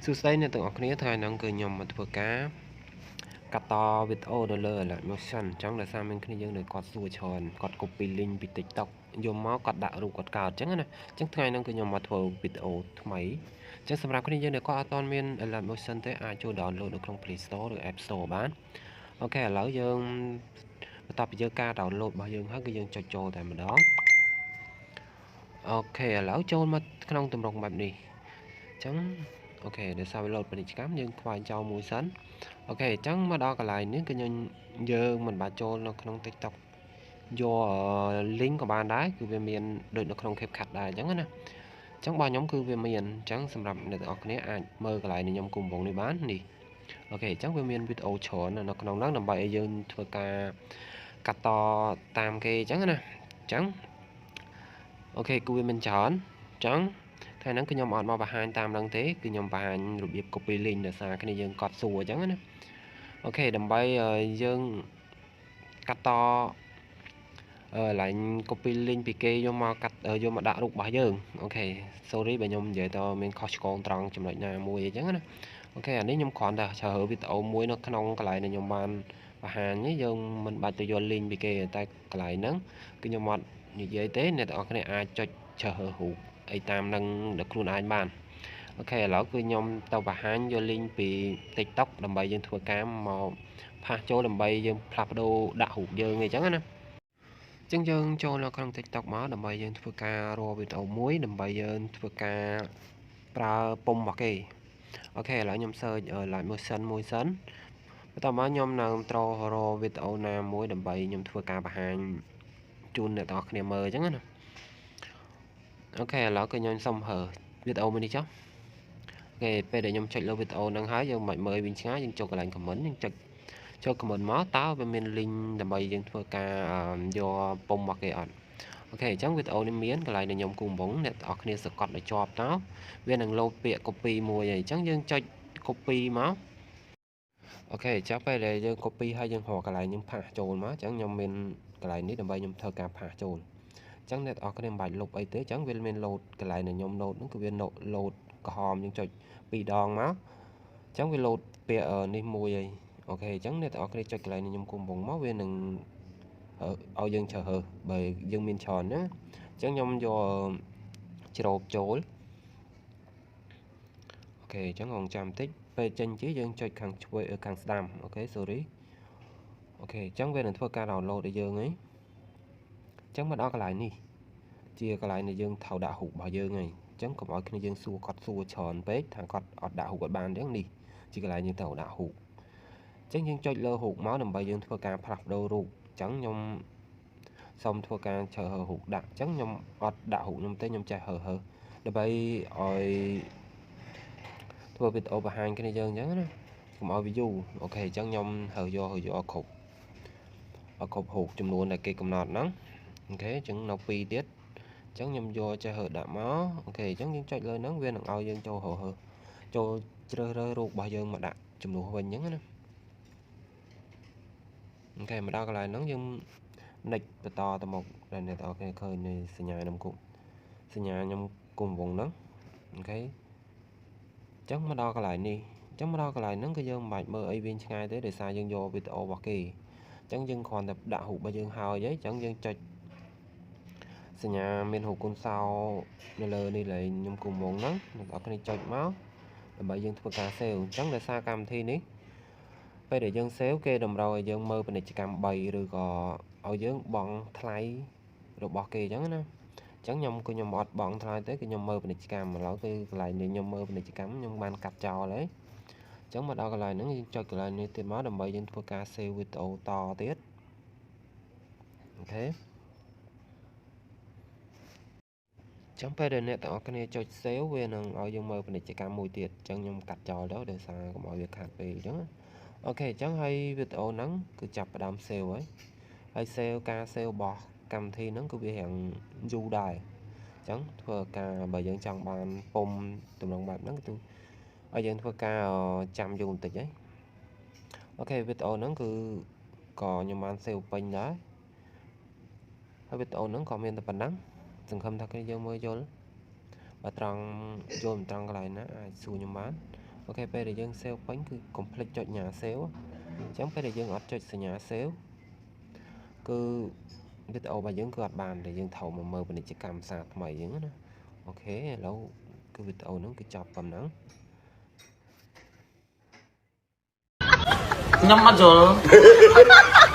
សួស្តីអ្នកទាំងអស់គ្នាថ្ងៃហ្នឹងគឺខ្ញុំមកធ្វើការកាត់តវីដេអូនៅលើ Alight Motion អញ្ចឹងដោយសារមានគ្នាយើងនៅគាត់សួរច្រើនគាត់ copy link ពី TikTok យកមកគាត់ដាក់រូបគាត់កើតអញ្ចឹងណាអញ្ចឹងថ្ងៃហ្នឹងគឺខ្ញុំមកធ្វើវីដេអូថ្មីអញ្ចឹងសម្រាប់គ្នាយើងដែលគាត់អត់ទាន់មាន Alight Motion ទេអាចចូល download នៅក្នុង Play Store ឬ App Store បាន OK ឥឡូវយើងបន្ទាប់ពីយើងការ download របស់យើងហើយគឺយើងចុចចូលតែម្ដង OK ឥឡូវចូលមកក្នុងទម្រង់បែបនេះអញ្ចឹង OK ដោយសារវាលោតពាណិជ្ជកម្មយើងខ្វែងចោលមួយសិន OK អញ្ចឹងមកដល់កន្លែងនេះគឺយើងមិនបាច់ចូលនៅក្នុង TikTok យក link ក៏បានដែរគឺវាមានដូចនៅក្នុង CapCut ដែរអញ្ចឹងណាអញ្ចឹងរបស់ខ្ញុំគឺវាមានអញ្ចឹងសម្រាប់អ្នកទាំងអស់គ្នាអាចមើលកន្លែងនេះខ្ញុំគុំវងនេះបាននេះ OK អញ្ចឹងវាមានវីដេអូច្រើននៅក្នុងហ្នឹងដើម្បីឲ្យយើងធ្វើការកាត់តតាមគេអញ្ចឹងណាអញ្ចឹង OK គឺវាមិនច្រើនអញ្ចឹងថ្ងៃហ្នឹងគឺខ្ញុំអត់មកបង្ហាញតាមហ្នឹងទេគឺខ្ញុំបង្ហាញរបៀប copy link ដោយសារគ្នាយើងកត់សួរអញ្ចឹងណា OK ដើម្បីយើងកាត់តឡើង copy link ពីគេយកមកកាត់យកមកដាក់រូបរបស់យើង OK sorry បើខ្ញុំនិយាយទៅមានខុសឆ្គងត្រង់ចំណុចណាមួយអញ្ចឹងណា OK អានេះខ្ញុំគ្រាន់តែជ្រើសរើសវីដេអូមួយនៅក្នុងកន្លែងដែលខ្ញុំបានបង្ហាញនេះយើងមិនបាច់ទៅយក link ពីគេតែកន្លែងហ្នឹងគឺខ្ញុំអត់និយាយទេអ្នកទាំងអស់គ្នាអាចចុចជ្រើសរើសរូបអីតាមនឹងដល់ខ្លួនឯងបាន OK ឥឡូវគឺខ្ញុំទៅបង្ហាញយក link ពី TikTok ដើម្បីយើងធ្វើការមក paste ចូលដើម្បីយើងផ្លាស់ប្ដូរដាក់រូបយើងអីចឹងណាអញ្ចឹងយើងចូលនៅក្នុង TikTok មកដើម្បីយើងធ្វើការរកវីដេអូមួយដើម្បីយើងធ្វើការប្រើពុំរបស់គេ OK ឥឡូវខ្ញុំ search Alight Motion មួយសិនបន្ទាប់មកខ្ញុំនឹងត្រូវរកវីដេអូណាមួយដើម្បីខ្ញុំធ្វើការបង្ហាញជូនអ្នកទាំងអស់គ្នាមើលអញ្ចឹងណា OK ឥឡូវគឺខ្ញុំសុំហើវីដេអូមួយនេះចុះ OK ពេលដែលខ្ញុំចុចលើវីដេអូហ្នឹងហើយយើងមិនមើលវិញឆ្ងាយយើងចូលកន្លែង comment យើងចុចចូល comment មកតើវាមាន link ដើម្បីយើងធ្វើការយកពុំរបស់គេអត់ OK អញ្ចឹងវីដេអូនេះមានកន្លែងដែលខ្ញុំគូកំងអ្នកទាំងអស់គ្នាសង្កត់ឲ្យជាប់តើវានឹងលោតពាក្យ copy មួយហើយអញ្ចឹងយើងចុច copy មក OK អញ្ចឹងពេលដែលយើង copy ហើយយើងរកកន្លែងយើង paste ចូលមកអញ្ចឹងខ្ញុំមានកន្លែងនេះដើម្បីខ្ញុំធ្វើការ paste ចូលអញ្ចឹងអ្នកទាំងអស់គ្នាមិនបាច់លុបអីទេអញ្ចឹងវាមានលោតកន្លែងដែលខ្ញុំលោតហ្នឹងគឺវាលោតក្រហមយើងចុចពីរដងមកអញ្ចឹងវាលោតពាក្យនេះមួយហើយ OK អញ្ចឹងអ្នកទាំងអស់គ្នាចុចកន្លែងនេះខ្ញុំគុំវងមកវានឹងឲ្យយើងជ្រើសរើសបើយើងមានច្រើនណាអញ្ចឹងខ្ញុំយកជ្រូបចូល OK អញ្ចឹងរងចាំបន្តិចពេលចេញជាយើងចុចខាងឆ្វេងខាងស្ដាំ OK sorry OK អញ្ចឹងវានឹងធ្វើការ download ឲ្យយើងហីអញ្ចឹងមកដល់កន្លែងនេះជាកន្លែងដែលយើងត្រូវដាក់រូបរបស់យើងហីអញ្ចឹងកុំឲ្យគ្នាយើងសួរគាត់សួរច្រើនពេកថាគាត់អត់ដាក់រូបអត់បានអញ្ចឹងនេះជាកន្លែងយើងត្រូវដាក់រូបអញ្ចឹងយើងចុចលើរូបមកដើម្បីយើងធ្វើការផ្លាស់ប្ដូររូបអញ្ចឹងខ្ញុំសូមធ្វើការជ្រើសរើសរូបដាក់អញ្ចឹងខ្ញុំអត់ដាក់រូបខ្ញុំទេខ្ញុំចេះរើសដើម្បីឲ្យធ្វើវីដេអូបង្ហាញគ្នាយើងអញ្ចឹងណាកុំឲ្យវាយូរ OK អញ្ចឹងខ្ញុំរើសយកឲ្យគ្រប់ឲ្យគ្រប់រូបចំនួនដែលគេកំណត់ហ្នឹង OK អញ្ចឹងនៅ2ទៀតអញ្ចឹងខ្ញុំយកចេះរើដាក់មក OK អញ្ចឹងយើងចុចលើហ្នឹងវានឹងឲ្យយើងចូលរើសចូលជ្រើសរើសរូបរបស់យើងមកដាក់ចំនួនវិញអញ្ចឹងណា OK មកដល់កន្លែងហ្នឹងយើងនិចបន្តទៅមុខដែលអ្នកទាំងអស់គ្នាឃើញនៃសញ្ញាខ្ញុំគុំសញ្ញាខ្ញុំគុំវងហ្នឹង OK អញ្ចឹងមកដល់កន្លែងនេះអញ្ចឹងមកដល់កន្លែងហ្នឹងគឺយើងមិនបាច់មើលអីវិញឆ្ងាយទេដោយសារយើងយកវីដេអូរបស់គេអញ្ចឹងយើងគ្រាន់តែដាក់រូបរបស់យើងហើយអញ្ចឹងយើងចុចសញ្ញាមានរូបកូនសោនៅលើនេះឡើយខ្ញុំគុំវងហ្នឹងអ្នកទាំងអស់គ្នាចុចមកដើម្បីយើងធ្វើការ save អញ្ចឹងដោយសារកម្មវិធីនេះពេលដែលយើង save គេតម្រូវឲ្យយើងមើលពាណិជ្ជកម្ម3ឬក៏ឲ្យយើងបង់ថ្លៃរបស់គេអញ្ចឹងណាអញ្ចឹងខ្ញុំគឺខ្ញុំអត់បង់ថ្លៃទេគឺខ្ញុំមើលពាណិជ្ជកម្មឥឡូវគឺកន្លែងនេះខ្ញុំមើលពាណិជ្ជកម្មខ្ញុំបានកាត់ចោលហើយអញ្ចឹងមកដល់កន្លែងហ្នឹងយើងចុចកន្លែងនេះទៀតមកដើម្បីយើងធ្វើការ save វីដេអូតទៀត OK ចឹងពេលដែលអ្នកទាំងអស់គ្នាចុច save វានឹងឲ្យយើងមើលពាណិជ្ជកម្មមួយទៀតអញ្ចឹងខ្ញុំកាត់ចោលទៅដោយសារកុំឲ្យវាខាតពេកអញ្ចឹង OK អញ្ចឹងហើយវីដេអូហ្នឹងគឺចាប់ផ្ដើម save ហើយហើយ save ការ save របស់កម្មវិធីហ្នឹងគឺវារាងយូរដែរអញ្ចឹងធ្វើការបើយើងចង់បានពុំតម្រងបែបហ្នឹងគឺឲ្យយើងធ្វើការចាំយូរបន្តិចហី OK វីដេអូហ្នឹងគឺក៏ខ្ញុំបាន save ពេញដែរហើយវីដេអូហ្នឹងក៏មានតែប៉ុណ្ណឹងសង្ឃឹមថាគ្នាយើងមើលយល់បើត្រង់យល់មិនត្រង់កន្លែងណាអាចសួរខ្ញុំបាន OK ពេលដែលយើង save ពេញគឺកុំភ្លេចចុចញ៉ា save អញ្ចឹងពេលដែលយើងអត់ចុចសញ្ញា save គឺវីដេអូរបស់យើងគឺអត់បានដែលយើងត្រូវមកមើលពាណិជ្ជកម្មសារថ្មីអញ្ចឹងណា OK ឥឡូវគឺវីដេអូហ្នឹងគឺចប់ប៉ុណ្ណឹង ខ្ញុំអត់យល់។